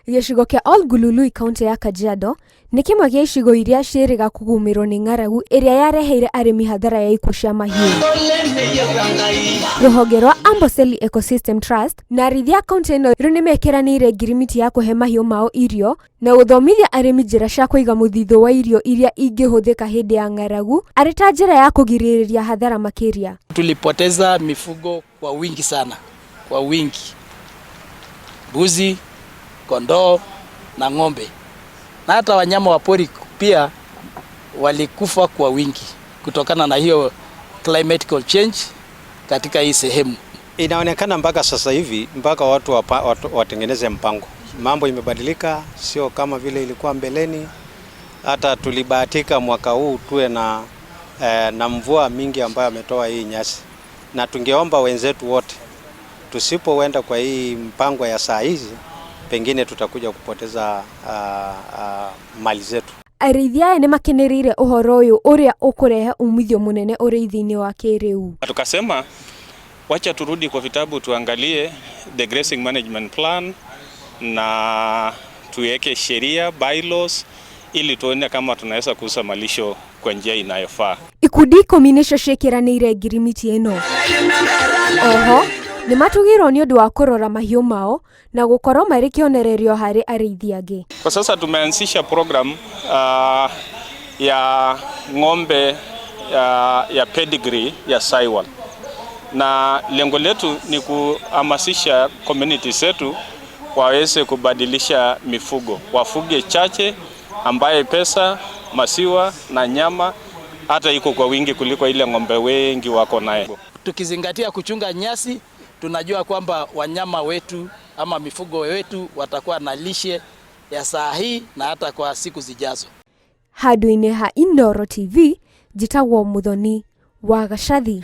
Gĩcigo kĩa Olgulului kaunti ya Kajiado nĩ kĩmwe gĩa icigo iria ciĩrĩga kũgũmĩrwo nĩ ng'aragu ĩrĩa yareheire arĩmi hathara ya ikuũ cia mahiũ. Rũhonge rwa Amboseli Ecosystem Trust na arĩithia a kaunti ĩno rĩu nĩmekĩranĩire ngirimiti ya kũhe mahiũ mao irio na gũthomithia arĩmi njĩra cia kũiga mũthithũ wa irio iria ingĩhũthĩka hĩndĩ ya ng'aragu arĩ ta njĩra ya kũgirĩrĩria hathara makĩria. Tulipoteza mifugo kwa wingi sana, kwa wingi, mbuzi, kondoo na ng'ombe, na hata wanyama wa pori pia walikufa kwa wingi kutokana na hiyo climatical change katika hii sehemu. Inaonekana mpaka sasa hivi mpaka watu, watu watengeneze mpango. Mambo imebadilika, sio kama vile ilikuwa mbeleni. Hata tulibahatika mwaka huu tuwe na mvua mingi ambayo ametoa hii nyasi, na tungeomba wenzetu wote, tusipoenda kwa hii mpango ya saa hizi, pengine tutakuja kupoteza mali zetu. Arĩithia aya nĩmakenereire ũhoro ũyũ ũrĩa ũkũrehe umithio mũnene ũrĩithi-inĩ wa kĩrĩu. Tukasema wacha turudi kwa vitabu tuangalie the grazing management plan na tuweke sheria bylaws ili tuone kama tunaweza kuuza malisho kwa njia inayofaa. Ikundi 10 nĩcio ciĩkĩranĩire ngirimiti ĩno. Oho nĩmatugirwo nĩ ũndũ wa kũrora mahiũ mao na gũkorwo marĩ kĩonererio harĩ arĩithi angĩ. Kwa sasa tumeanzisha program ya ng'ombe ya pedigree ya Sahiwal, na lengo letu ni kuhamasisha community zetu waweze kubadilisha mifugo, wafuge chache ambaye pesa, maziwa na nyama hata iko kwa wingi kuliko ile ng'ombe wengi wako naye. Tukizingatia kuchunga nyasi, tunajua kwamba wanyama wetu ama mifugo wetu watakuwa na lishe ya saa hii na hata kwa siku zijazo. Handũ-inĩ ha Inooro TV, njĩtagwo Muthoni wa Gacathi.